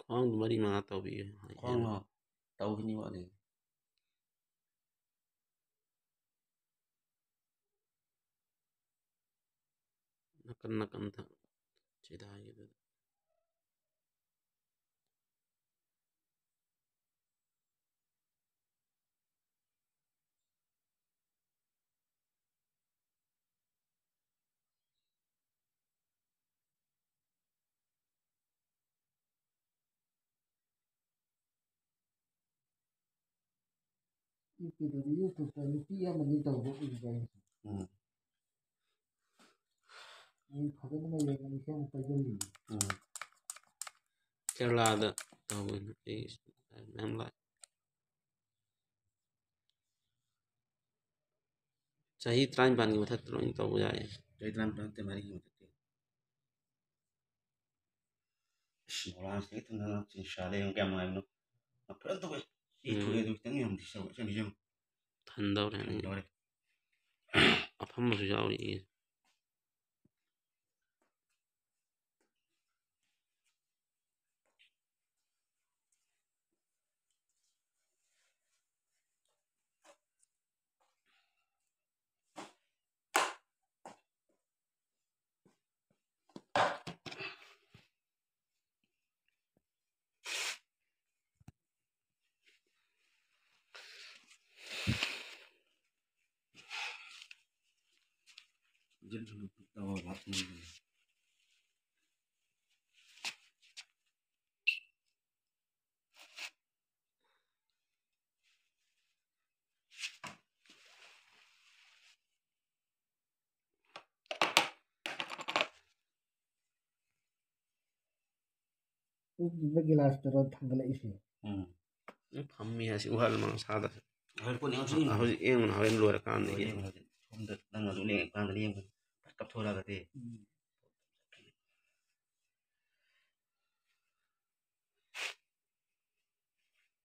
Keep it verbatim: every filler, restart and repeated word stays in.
ꯈ꯭ꯋꯥꯡꯗꯨ ꯃꯔꯤ ꯃꯉꯥ ꯇꯧꯕꯤꯌꯨ꯫ ꯈ꯭ꯋꯥꯡꯂꯣ? ꯇꯧꯈꯤꯅꯤ ꯋꯥꯠꯂꯤ꯫ ꯅꯥꯀꯟ ꯅꯥꯀꯟꯗ ꯆꯤꯗꯥꯏꯒꯤꯗꯨꯗ꯫ ꯌꯨꯇ꯭ꯌꯨꯕꯇ ꯅꯨꯄꯤ ꯑꯃꯅꯤ ꯇꯧꯕ ꯎꯏꯗ ꯑꯩꯁꯨ꯫ ꯎꯝ꯫ ꯑꯩ ꯐꯖꯅ ꯌꯦꯡꯉꯒ ꯏꯁꯩ ꯑꯃ ꯄꯥꯏꯖꯜꯂꯤ꯫ ꯎꯝ꯫ ꯀꯦꯔꯂꯥꯗ ꯇꯧꯕꯅꯤ꯫ ꯑꯩ ꯃꯌꯥꯝ ꯂꯥꯛꯑꯦ꯫ ꯆꯍꯤ ꯇꯔꯥꯅꯤꯄꯥꯟꯒꯤ ꯃꯊꯛꯇ ꯂꯣꯏꯅ ꯇꯧꯕ ꯌꯥꯏ꯫ ꯆꯍꯤ ꯇꯔꯥꯅꯤꯄꯥꯟ ꯅꯠꯇꯦ, ꯃꯔꯤꯒꯤ ꯃꯊꯛꯀꯤ꯫ ꯑꯁ, ꯃꯣꯔꯥꯡꯁꯦ ꯍꯦꯛ ꯊꯨꯡꯅ ꯆꯤꯡꯁꯥꯗ ꯌꯦꯡꯉꯨ ꯀꯌꯥꯝ ꯅꯨꯡꯉꯥꯏꯕꯅꯣ꯫ ꯌꯥꯝ ꯐꯖꯅ ꯇꯧꯋꯦ꯫ ꯁꯤ ꯎꯝ꯫ ꯊꯣꯛꯑꯦ ꯑꯗꯨ ꯈꯤꯇꯪ ꯌꯥꯝꯗꯤ ꯁꯧꯋꯦ꯫ ꯁꯤ ꯌꯦꯡꯉꯨ꯫ ꯊꯟꯗꯧꯔꯦ꯫ ꯊꯟꯗꯧꯔꯦ꯫ ꯑꯐꯝꯕꯁꯨ ꯌꯥꯎꯔꯤ꯫ ꯎꯞꯄꯤꯕ ꯒꯤꯂꯥꯁꯇꯨꯔꯣ ꯊꯥꯡꯒꯠꯂꯛꯏꯁꯦ? ꯎꯝ꯫ ꯎꯝ, ꯐꯝꯃꯤ ꯍꯥꯏꯁꯤ ꯎꯍꯜ ꯃꯁꯥꯗ꯫ ꯍꯣꯔꯦꯟ ꯀꯣꯟꯅ ꯌꯦꯡꯉꯁꯤ꯫ ꯍꯧꯖꯤꯛ ꯌꯦꯡꯕꯅ ꯍꯣꯔꯦꯟ ꯂꯣꯏꯔꯀꯥꯟꯗ ꯍꯣꯔꯦꯟ ꯌꯦꯡꯉꯣ꯫ ꯌꯦꯡꯉꯁꯤ꯫ ꯁꯣꯝꯗ ꯅꯪ ꯑꯗꯨꯝ ꯂꯦꯡꯉꯀꯥꯟꯗ ꯌꯦꯡꯕꯅꯤ꯫ ꯐꯠ ꯀꯞꯊꯣꯔꯛꯑꯒꯗꯤ꯫ ꯎꯝ꯫